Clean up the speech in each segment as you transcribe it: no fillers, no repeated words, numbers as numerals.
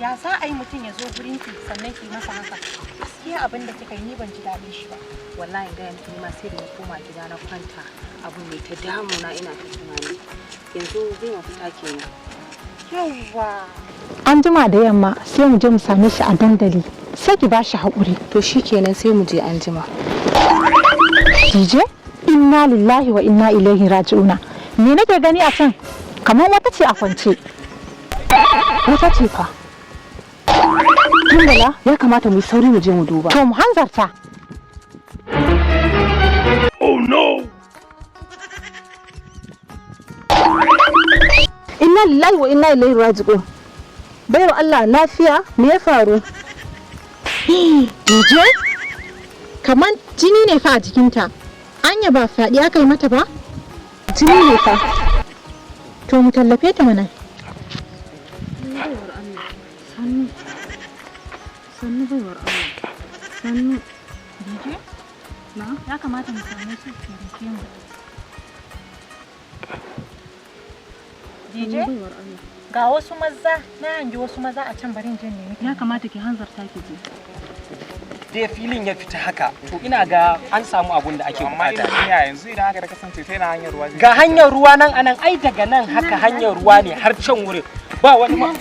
Ya za a yi mutum ya zo gurin ki sannan ki masa haka? Gaskiya abin da kika yi ni ban ji daɗin shi ba. Wallahi gaya miki, ni ma sai da na koma gida na kwanta, abu mai ta damuna, ina ta tunani. Yanzu zai mafita kenan. Yawwa, an jima da yamma sai mu je mu same shi a dandali, sai ki ba shi haƙuri. To shikenan, sai mu je an jima. DJ, inna lillahi wa inna ilaihi raji'una. Me nake gani a can? Kamar wata ce a kwance. Wata ce fa. Tumbala, ya kamata mu yi sauri mu je mu duba. To, mu hanzarta. Oh no! Inna lillahi wa inna ilaihi raji'un. Baiwar Allah, lafiya? Me ya faru? DJ, kamar jini ne fa a jikinta. Anya ba fyaɗe aka yi mata ba? Jini ne fa. To, mu tallafe ta mana. Sannu, sannu, baiwar Allah, sannu. DJ, Na? ya kamata mu same su su taimake mu. DJ, Baiwar Allah. ga wasu maza, na hangi wasu maza a can, bari in je in nemi. Ya kamata ki hanzarta ki je. Dai filin ya fita haka, to ina ga an samu abun da ake Amma bukata. Injiniya, yanzu idan haka da kasance, ta yana hanyar ruwa zai Ga hanyar ruwa nan anan, ai daga nan haka hanyar ruwa ne har can wurin, ba wani ma.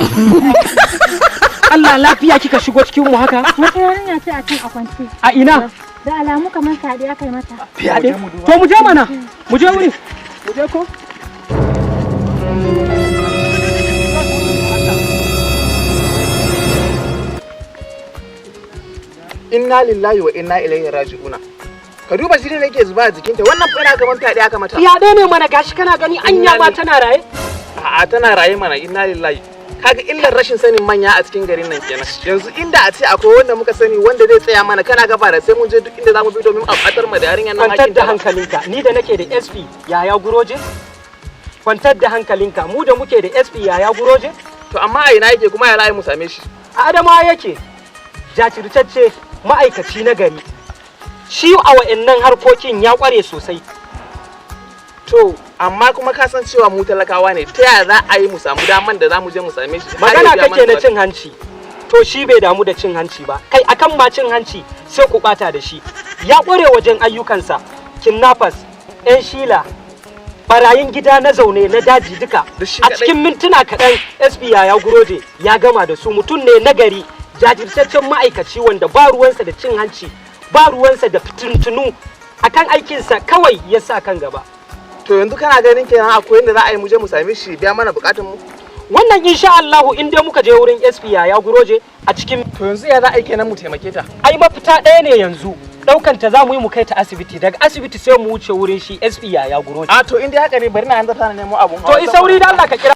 Allah, lafiya kika shigo cikin mu haka? Wata yarinya ce a can a kwance. A ina? Da alamu kamar fyaɗe aka yi mata. Fyaɗe? To, mu je mana, mu je wurin, mu je ko. Inna lillahi wa inna ilaihi raji'una. Ka duba jini da yake zuba a jikinta. Wannan fa ina gaban fyaɗe aka mata. Fyaɗe ne mana, gashi kana gani. Anya ma tana raye? A'a, tana raye mana. Inna lillahi. Kaga illar rashin sanin manya a cikin garin nan kenan. Yanzu inda a ce akwai wanda muka sani wanda zai tsaya mana, kana gaba da sai mun je duk inda zamu bi domin a fatar mu da yarinyar nan Kwantar da hakinta ba. hankalinka, ni da nake da SP Yaya Guroje. Kwantar da hankalinka, mu da muke da SP Yaya Guroje. To, amma a ina yake kuma ya ra'ayi mu same shi? A Adamawa yake, jajirtacce ma'aikaci na gari. Shi a wa'annan harkokin ya kware sosai. To, amma kuma ka san cewa mu talakawa ne, ta yaya za a yi mu samu daman da za mu je mu same shi har ya Magana biya kake mana na buƙatu? cin hanci, to shi bai damu da cin hanci ba. Kai, akan ma cin hanci sai ku bata da shi. Ya kware wajen ayyukansa, kidnappers, 'yan shila, barayin gida, na zaune, na daji, duka. Duk shi A kaɗai? cikin mintuna kaɗan SP Yaya Guroje ya gama da su. Mutum ne nagari, jajirtaccen ma'aikaci wanda ba ruwansa da cin hanci, ba ruwansa da fitintunu. Akan aikinsa kawai ya sa kan gaba. To, yanzu kana ganin kenan akwai inda za a yi mu je mu same shi biya mana bukatun mu? Wannan insha Allahu, in dai muka je wurin SP Yaya Guroje a cikin To, yanzu ya za a yi kenan mu taimake ta? Ai mafita ɗaya ne yanzu, ɗaukan ta za mu yi mu kai ta asibiti, daga asibiti sai mu wuce wurin shi SP Yaya Guroje. A to, in dai haka ne, bari na hanzarta na nemo abun To, i sauri da Allah ka kira.